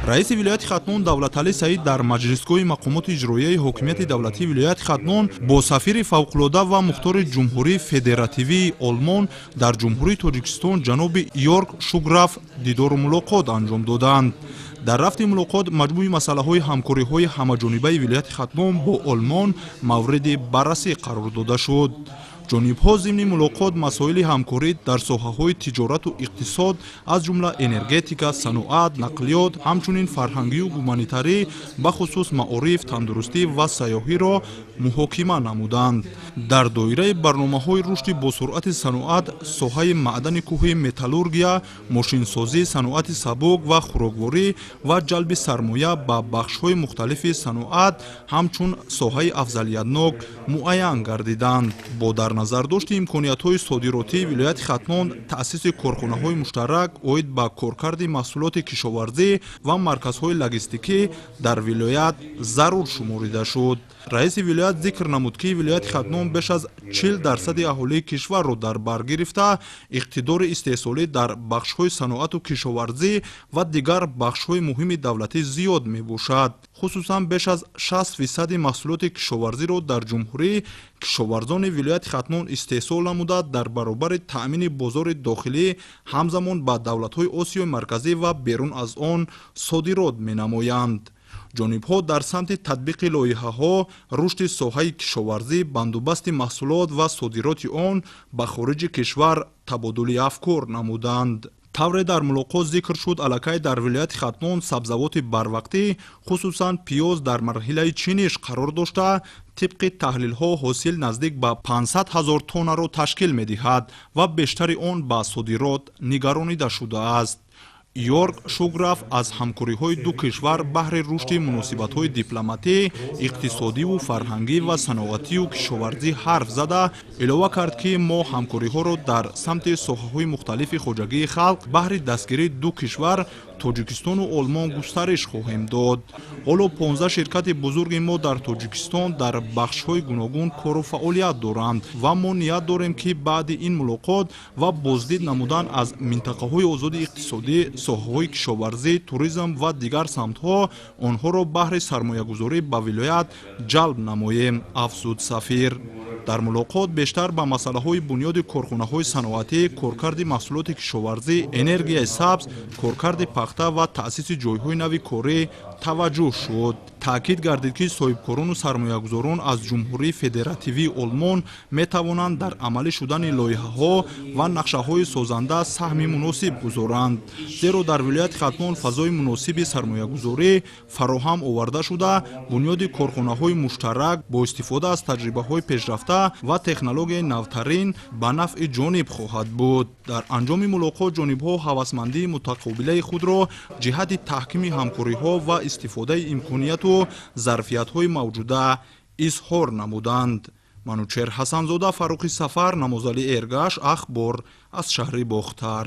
Раиси вилояти Хатлон Давлаталӣ Саид дар маҷлисгоҳи мақомоти иҷроияи ҳокимияти давлатии вилояти Хатлон бо сафири фавқулода ва мухтори Ҷумҳурии Федеративии Олмон дар Ҷумҳурии Тоҷикистон ҷаноби Йорг Шуграф дидору мулоқот анҷом доданд. Дар рафти мулоқот маҷмӯи масъалаҳои ҳамкориҳои ҳамаҷонибаи вилояти Хатлон бо Олмон мавриди баррасӣ қарор дода шуд. Ҷонибҳо зимни мулоқот масоили ҳамкорӣ дар соҳаҳои тиҷорату иқтисод, аз ҷумла энергетика, саноат, нақлиёт, ҳамчунин фарҳангию гуманитарӣ, бахусус маориф, тандурустӣ ва сайёҳиро муҳокима намуданд. Дар доираи барномаҳои рушди босуръати саноат, соҳаи маъдани кӯҳи, металлургия, мошинсозӣ, саноати сабук ва хӯрокворӣ ва ҷалби сармоя ба бахшҳои мухталифи саноат ҳамчун соҳаи афзалиятнок муайян гардиданд. Бо дар назардошти имкониятҳои содиротии вилояти Хатлон, таъсиси корхонаҳои муштарак оид ба коркарди маҳсулоти кишоварзӣ ва марказҳои логистикӣ дар вилоят зарур шуморида шуд. Раиси вилоят зикр намуд, ки вилояти Хатлон беш аз 40 дарсади аҳолии кишварро дар бар гирифта, иқтидори истеҳсолӣ дар бахшҳои саноату кишоварзӣ ва дигар бахшҳои муҳими давлатӣ зиёд мебошад. Хусусан беш аз 60 фисади маҳсулоти кишоварзиро дар ҷумҳурӣ кишоварзони вилояти Хатлон истеҳсол намуда, дар баробари таъмини бозори дохилӣ ҳамзамон ба давлатҳои Осиёи Марказӣ ва берун аз он содирот менамоянд. Ҷонибҳо дар самти татбиқи лоиҳаҳо, рушди соҳаи кишоварзӣ, бандубасти маҳсулот ва содироти он ба хориҷи кишвар табодули афкор намуданд. Тавре дар мулоқот зикр шуд, аллакай дар вилояти Хатлон сабзавоти барвақтӣ, хусусан пиёз, дар марҳилаи чиниш қарор дошта, тибқи таҳлилҳо ҳосил наздик ба 500 ҳазор тоннаро ташкил медиҳад ва бештари он ба содирот нигаронида шудааст. Йорг Шуграф аз ҳамкориҳои ду кишвар баҳри рушди муносибатҳои дипломатӣ, иқтисодиву фарҳангӣ ва саноатию кишоварзӣ ҳарф зада, илова кард, ки мо ҳамкориҳоро дар самти соҳаҳои мухталифи хоҷагии халқ баҳри дастгирии ду кишвар, Тоҷикистону Олмон, густариш хоҳем дод. Ҳоло 15 ширкати бузурги мо дар Тоҷикистон дар бахшҳои гуногун кору фаъолият доранд ва мо ният дорем, ки баъди ин мулоқот ва боздид намудан аз минтақаҳои озоди иқтисодӣ, соҳаҳои кишоварзӣ, туризм ва дигар самтҳо онҳоро баҳри сармоягузорӣ ба вилоят ҷалб намоем, афзуд сафир. Дар мулоқот бештар ба масъалаҳои бунёди корхонаҳои саноатӣ, коркарди маҳсулоти кишоварзӣ, энергияи сабз, коркарди пахта ва таъсиси ҷойҳои нави корӣ таваҷҷӯҳ шуд. Таъкид гардид, ки соҳибкорону сармоягузорон аз Ҷумҳурии Федеративии Олмон метавонанд дар амалӣ шудани лоиҳаҳо ва нақшаҳои созанда саҳми муносиб гузоранд, зеро дар вилояти Хатлон фазои муносиби сармоягузорӣ фароҳам оварда шуда, бунёди корхонаҳои муштарак бо истифода аз таҷрибаҳои пешрафта ва технологияи навтарин ба нафъи ҷониб хоҳад буд. Дар анҷоми мулоқот ҷонибҳо ҳавасмандии мутақобилаи худро ҷиҳати таҳкими ҳамкориҳо ва истифодаи имконияту зарфиятҳои мавҷуда изҳор намуданд. Манучер Ҳасанзода, Фаррухи Сафар, Намозалӣ Эргаш, «Ахбор» аз шаҳри Бохтар.